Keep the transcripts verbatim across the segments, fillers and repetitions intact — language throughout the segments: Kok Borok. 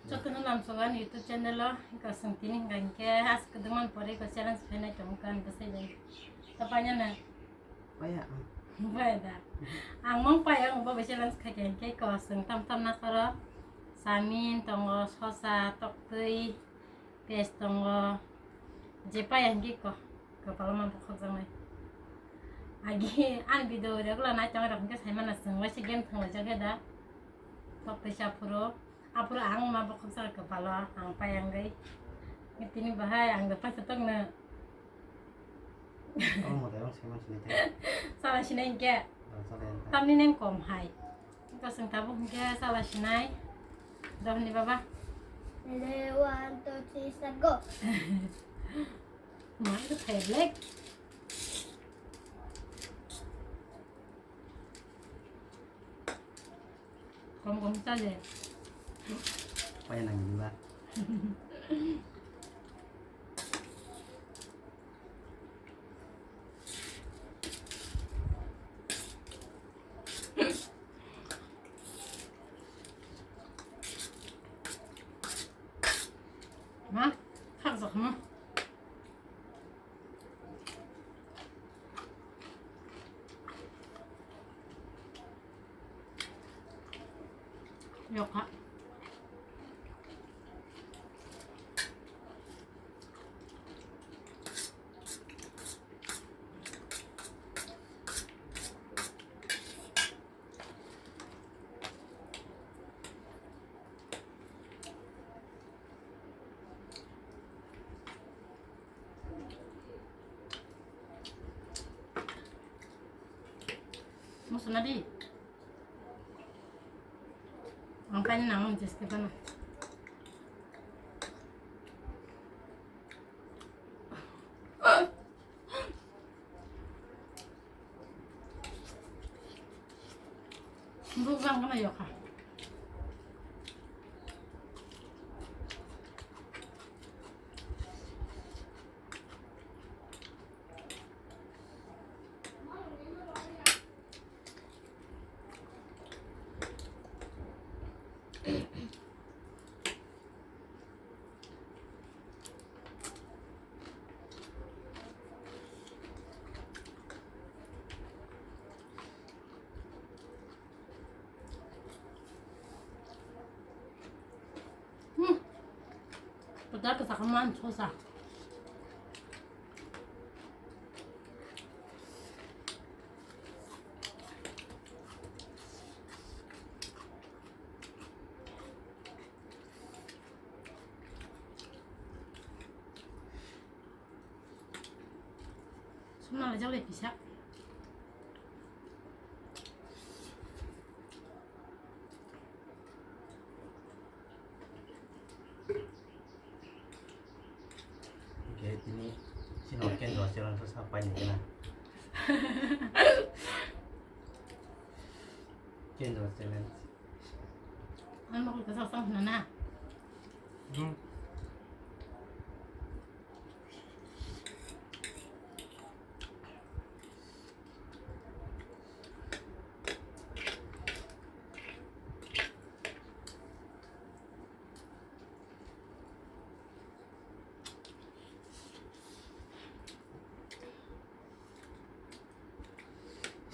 Jotono lamsogo ani YouTube channel o, iko chwng tini hwnka hinkhe aswk kwdwkmani pore iko challenge khainai tongo ani bwsai bai. Ta painani? Paya ang. Bai da. Ang mong paya ang bo bai challenge khaikha hinkhe iko chwng tam tam nakhoro. Samin tongo, sosa, toktwi, pes tongo. Je paya hinkhe iko, kopalo ma bokhokjaknai. Agi ani video regular nai tongo rok hinkhe saimano chwng waisa game thwnglaijak khe da. Toktwi sa phuru. Aphuru ang ma bokhok sa kopalo, ang payangwi. Tini bahai ang do paisa tokno. Omo dai bang saiman sinai tei. Sala sinai hinkhe. Oh, sala hinkhe. Tamni neng kom hai. Kosong tabuk hinkhe sala sinai. Dohni baba. Ready, one, two, three, start, go. Ma itu pheblek. Kom kom saja. Paya nang juga. Ma, khak sak ma. Yokha. Musu na di. Ang kain na ang jis kita na. Buk jang kana yokha. Hmm. Peda kesakaman sosa. Sumna le jale pisa. Oke, tini sino kendro challenge sa pai ni na. Kendro challenge. Ang bakul ka sa sang na na. Hmm.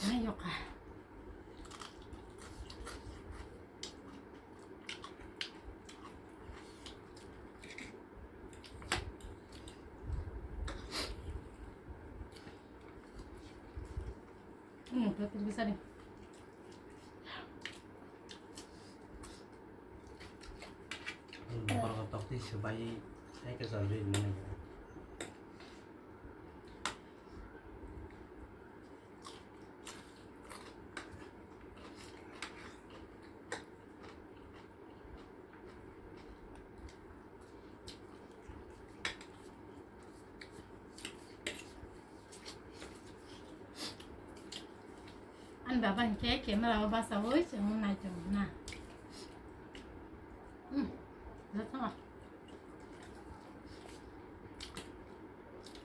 Ayoka. Hmm, betul bisa nih. Hmm, borok tok twi swbai hai khe jol ri mani. Ani baba hinkhe camera o basaui chwng nai tongo na. Hmm, jotono.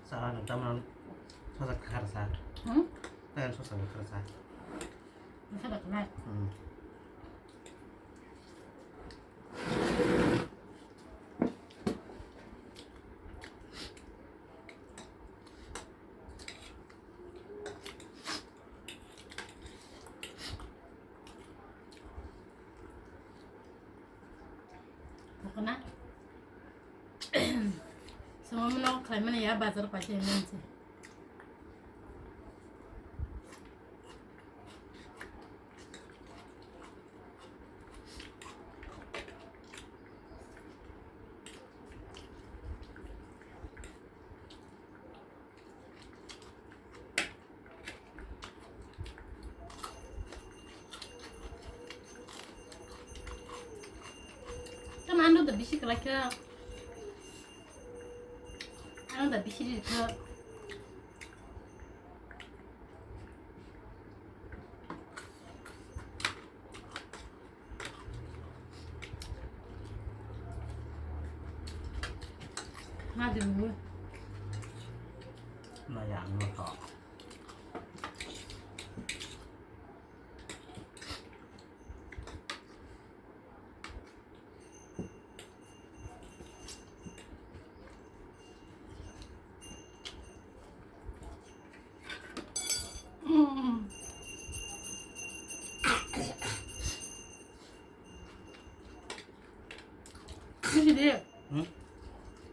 Sala no tamang sosa khar sa. Hmm? Tamang sosa khar sa. Sosa khar. Hmm. Kana? Sama mano khlai mani ya bazar paisa hinwi se. Tamo ano da bisi kwlai kha. Ano da bisi ri kha. Ma di bu. Ma yang no to. Sini dia. Hmm?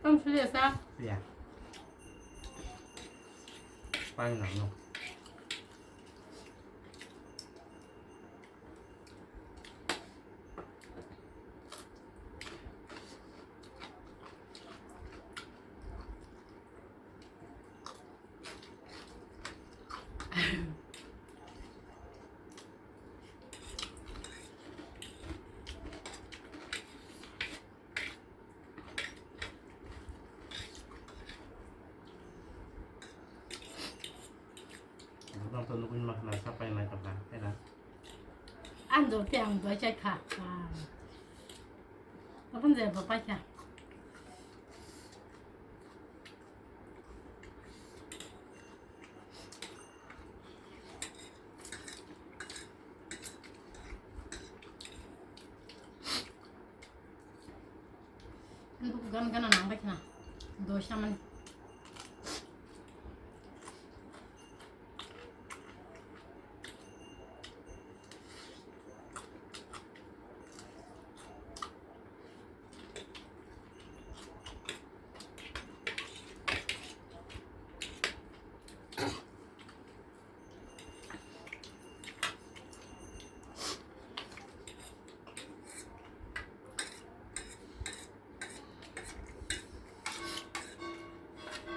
Kamu sudah sa? Ya. Paling lama. Ang dor te ang dua chai kha. Tapun je bapai kha. Gan gan nang bai khna. Dosa man.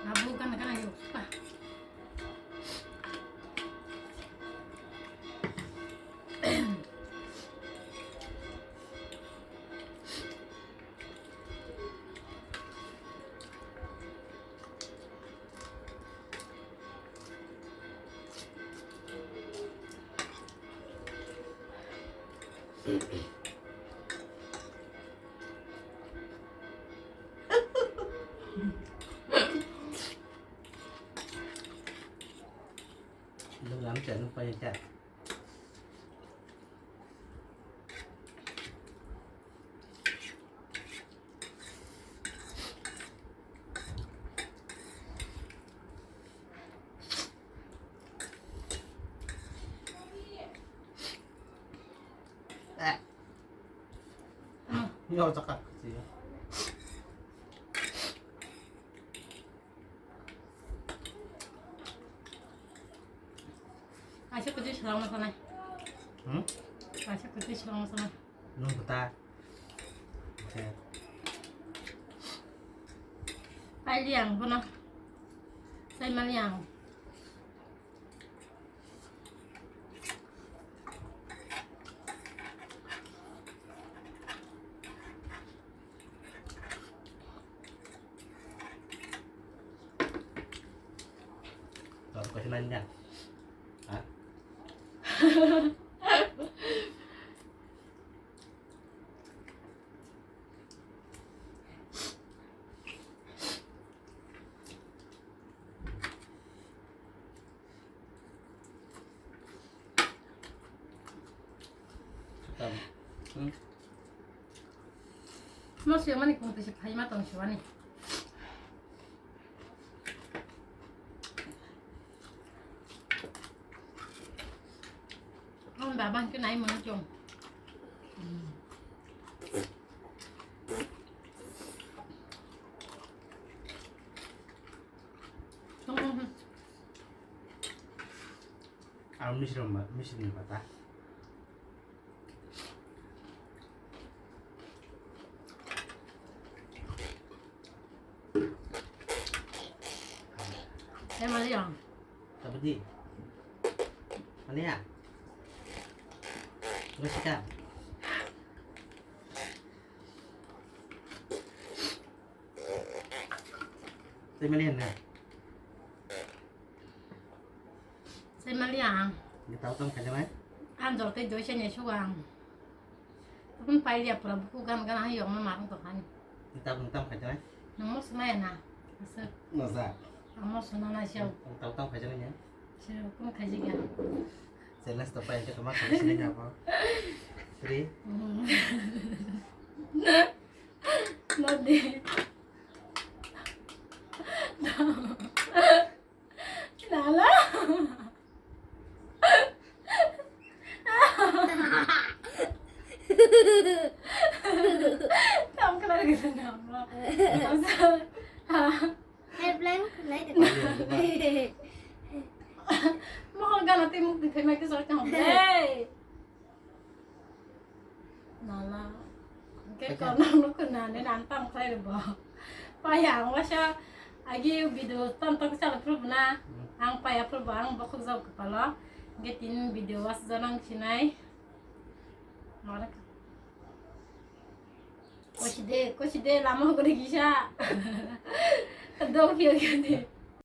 Abu kana kana yuk pa. Nung lam cha nung pa cha. Eh. Yo, cakap sih. Kaisa kwtwi swlangma sanai. Hmm? Kaisa kwtwi swlangma sanai. Nung kwta. Oke. Pailiang bono. Saimaliang. Tor ko hinai nya. Ha? Tam. Hmm. Mo siyamani kung tisi phaima tong siwani. Ang baba hingke nai mano chong. Hmm. Misri ma-, misri ni bata. Tei mali yang. Tabdi. Mali ya. Gosika. Tei mali ya na. Sai mali ang. Ni tau tong khajanai? Ang jor tei doi se ni suga ang. Tabun pai dia pura buku gan gan ang yong ma marung to khani. Ni tau tong khajanai? Nang mo sunai na. Asa. Noza. Ang mo suna na siya. Ni tau tong khajanai ya? Siya kun khaji ga. Jelas to pai ke ma khajanai ya po. Three. Not de. Lala. Tam kena gitu nama. Hai blank, naik deh. Mau kalau gana timuk di tema ke soal kamu. Hey. Nala. Ke kono nukuna ne nan tam khlai bo. Paya ang wasa agi video tam tam sala purbo na. Ang paya purbo ang bokhok jok kepala. Ke tin video was janang sinai. Mara. Kosi de, kosi de lama gori gisa. Dong kyo kyo de.